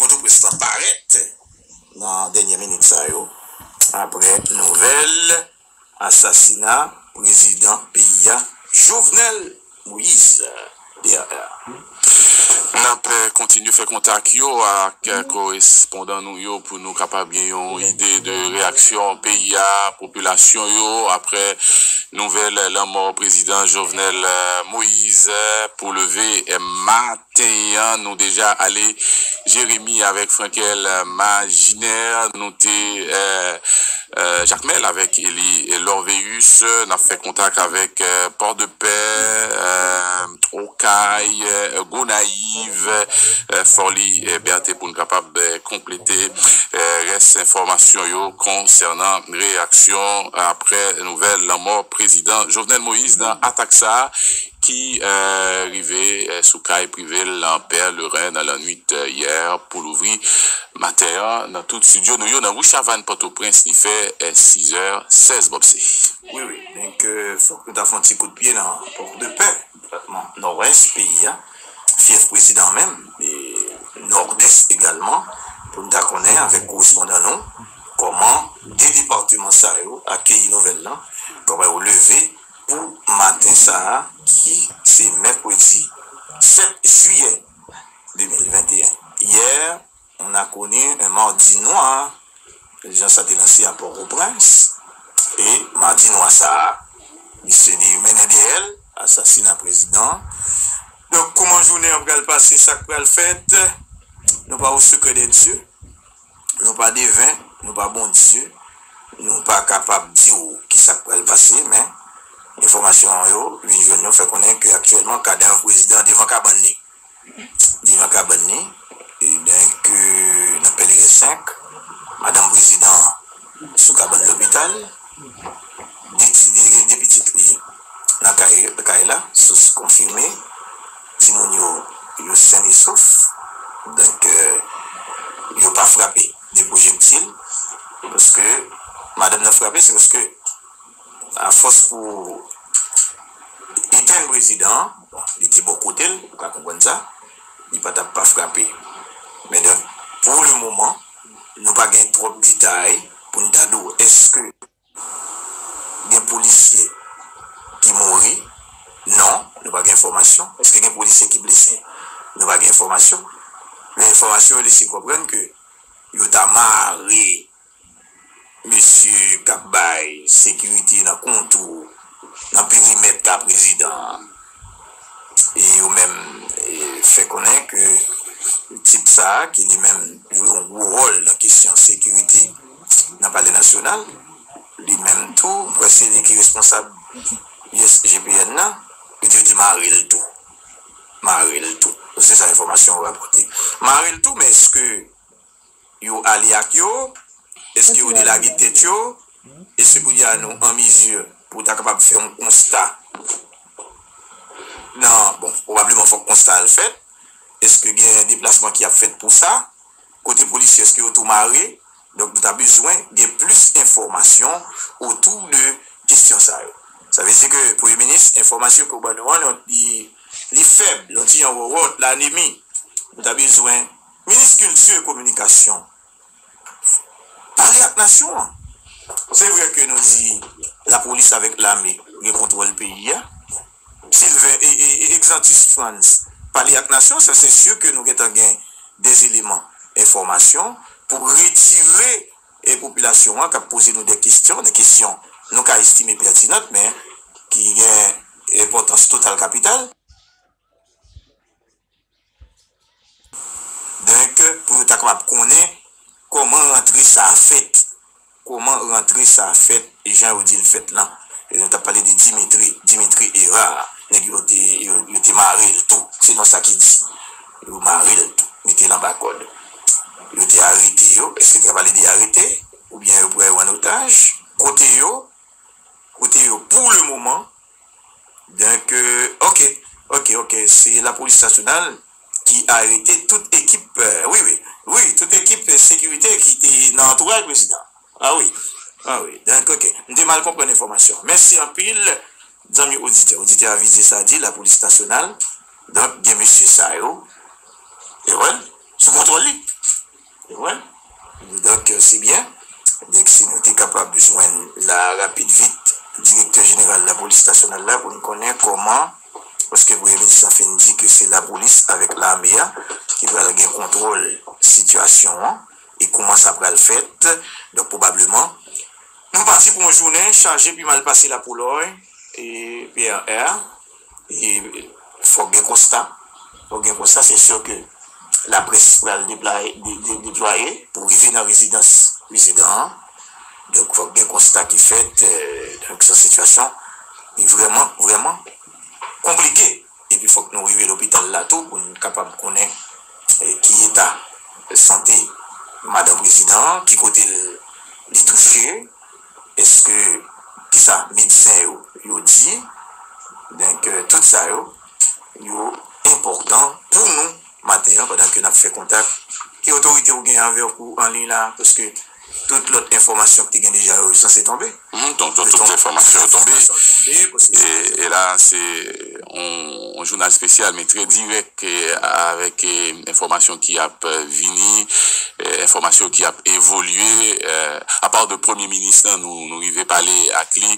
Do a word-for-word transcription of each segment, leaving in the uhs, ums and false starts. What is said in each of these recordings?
Pòtoprens lan parèt nan dènyè minit sa yo, apre nouvèl asasina prezidan peyi a, Jovenel Moïse, D R. N ap, eh, kontinye fè kontak yo ak, eh, korespondan nou yo pou nou kapab gen yon ide de reyaksyon peyi a, popilasyon yo, apre nouvèl lanmò prezidan Jovenel, eh, Moïse, eh, pou leve, eh, maten an. Nou deja ale Jeremi avèk Frankel, eh, Majinè, nou te, eh, eh, Jakmèl avèk Eli Lorveus, eh, n ap fè kontak avèk, eh, Pòdepè, eh, Okay, eh, Gonayiv, eh, Fòlibète pou n kapab, eh, konplete, eh, rès enfòmasyon yo konsènan reyaksyon apre nouvèl lanmò prezidan Jovenel Moïse nan atak sa a ki, eh, rive, eh, sou kay prive l nan Pè Leren nan lannwit, eh, yè pou louvri maten an nan tout estidyo nou yo nan ri Chavannes, Pòtoprens, li fè, eh, sizè sèz bòbse. Wi, wi. Donk, eh, fòk nou ta fè yon ti kout pye nan Pòdepè, depatman Nòdès peyi a, fyèf prezidan menm, e Nòdès egalman, pou n ta konnen avèk korespondan nou kòman de depatman sa yo akeyi nouvèl lan, kòman yo leve pou maten sa a, ki se mèkredi sèt jiyè de mil venteyen. Hier, on a connu un mardi noir, jan sa te lanse a Pòtoprens, e madi nwa sa a, misye di mennen dèyè l, asasina prezidan. Donk, kòman jounen an pral pase, sa k pral fèt, nou pa o sekrè de Dye, nou pa deven, nou pa Bondye, nou pa kapab di w ki sa k pral pase, men enfòmasyon yo vin jwenn nou fè konnen ke aktyèlman kadav prezidan devan kabann li. Devan kabann li, ebyen, ke nan Pèleren senk, madanm prezidan an sou kabann lopital, de ti, de, de pitit li nan kay, kay la, sous konfime, timoun yo, yo sen e sof, donk, euh, yo pa frape de pwojektil, paske madanm nan frape, se paske afòs pou etenn prezidan an, bon, li te bò kote l, ou ka konprann sa, li pa t ap pa frape. Men donk, pou le moman, nou pa gen twòp detay pou n ta di w èske gen polisye ki mouri. Non, nou pa gen enfòmasyon. Èske gen polisye ki blese? Nou pa gen enfòmasyon. Men enfòmasyon yo lese konprann ke yo ta mare mesye k ap bay sekirite nan kontou, nan perimèt ka prezidan an. E yo menm, e, fè konnen ke tip sa a, ki li menm jwe yon gwo wòl nan kesyon sekirite nan Palè Nasyonal, li menm tou, m kwè se li ki responsab U S G P N nan, yo di yo te mare l tou. Mare l tou. Se sa enfòmasyon yo rapòte. Mare l tou, men èske yo ale ak yo? Èske yo delage tèt yo? Èske kounye a nou an mizi pou ta kapab fè yon konsta? Nan, bon, pwobableman fòk konsta a l fèt. Èske gen deplasman ki ap fèt pou sa? Kote polisye, èske yo tou mare? Donk, nou ta bezwen gen plis enfòmasyon otou de kesyon sa yo. Sa vle di ke Premye Minis, enfòmasyon ke w ban nou an, li, li fèb, yon ti jan wòwòt, lanemi. Nou ta bezwen Minis Kilti e Kominikasyon pale ak nasyon an. Se vre ke nou di lapolis avèk lame gen kontwòl peyi a. Sylvain e, e, e Exantus Frantz pale ak nasyon, sa se si ke nou gentan gen de eleman enfòmasyon pou retire e popilasyon an k ap poze nou de kesyon, de kesyon nou ka estime pètinan, men ki gen enpòtans total kapital. Donk, pou yo ta kapab konnen kòman rantre sa a fèt. Kòman rantre sa a fèt, jan yo di l fèt lan. E nou t ap pale de Dimitri, Dimitri Hérard. Nèg yo te, yo, yo te mare l tou. Se non sa ki di. Yo mare l tou. Mete l anba kòd. Yo te arete yo. Èske te ka pale de arete? Oubyen yo pran yo an otaj? Kote yo? Kote yo pou le moman? Donk, euh, ok, ok, ok, se lapolis nasyonal ki arete tout ekip, euh, wi, wi, wi, tout ekip, euh, sekirite ki te nan antouraj prezidan. A wi, a wi, donk, ok, m te mal konprann enfòmasyon. Mèsi anpil, zanmi oditè. Oditè a vize sa di, lapolis nasyonal, donk, gen mesye sa yo, e wè, sou kontwòl li. Se byen. Donk, si nou te kapab jwenn la rapid vit direktè jeneral lapolis nasyonal la pou n konnen kòman, paske premye minis lan fin di ke se lapolis avèk lame a ki pral gen kontwòl sitiyasyon an e kòman sa pral fèt. Donk, pwobableman, nou pati pou yon jounen chaje pi mal pase lapoulòy e P R R. E fòk gen konsta. Fòk gen konsta, se si ke laprès pral deplwaye, de, de, deplwaye pou rive nan rezidans prezidan an. Donk, fòk gen konsta ki fèt. Euh, donk, se yon sitiyasyon ki vrèman, vrèman konplike. Epi, fòk nou rive lopital la tou pou n kapab konnen, euh, ki eta sante madanm prezidan an, ki kote l, li touche, èske, kisa medsen yo, yo di. Donk, euh, tout sa yo, yo enpòtan pou nou maten an, pandan ke n ap fè kontak. Ki otorite ou gen avèk ou an liy la? Paske tout lòt enfòmasyon ki te gen deja yo, yo sanse tonbe. Hmm, donk, tout, tout enfòmasyon yo tonbe. E, e la, se yon, yon jounal espesyal, men trè dirèk, e, avèk, e, enfòmasyon ki ap, e, vini, e, enfòmasyon ki ap evolye. E, apa de premye minis lan, nou, nou rive pale ak li.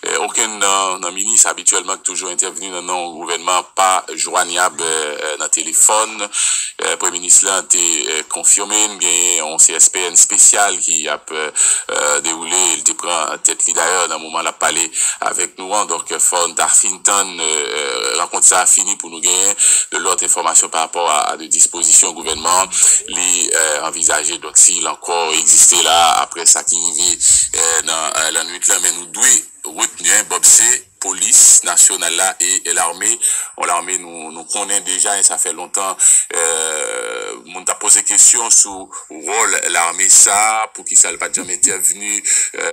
E, okenn nan, nan minis abityèlman ki toujou entèvni nan non gouvènman pa jwanyab, e, e, nan telefòn. E, premye minis lan te, e, konfime n genyen yon C S P N espesyal ki ap, e, e, dewoule. Li te pran tèt li dayè nan moman l ap pale avèk nou an. Donk, fò n ta fin tann, e, e, rankont sa a fini pou nou genyen de lòt enfòmasyon pa rapò a, a de dispozisyon gouvènman an. Li, e, anvizaje, donk, si l ankò egziste la, apre sa ki rive, e, nan, e, lannwit lan, men nou dwe retni, Bob, se polis nasyonal la e, e lame. Yon lame nou, nou konnen deja, e sa fè lontan, e, moun t ap poze kesyon sou wòl lame sa, poukisa l pa t janm entèvni, e,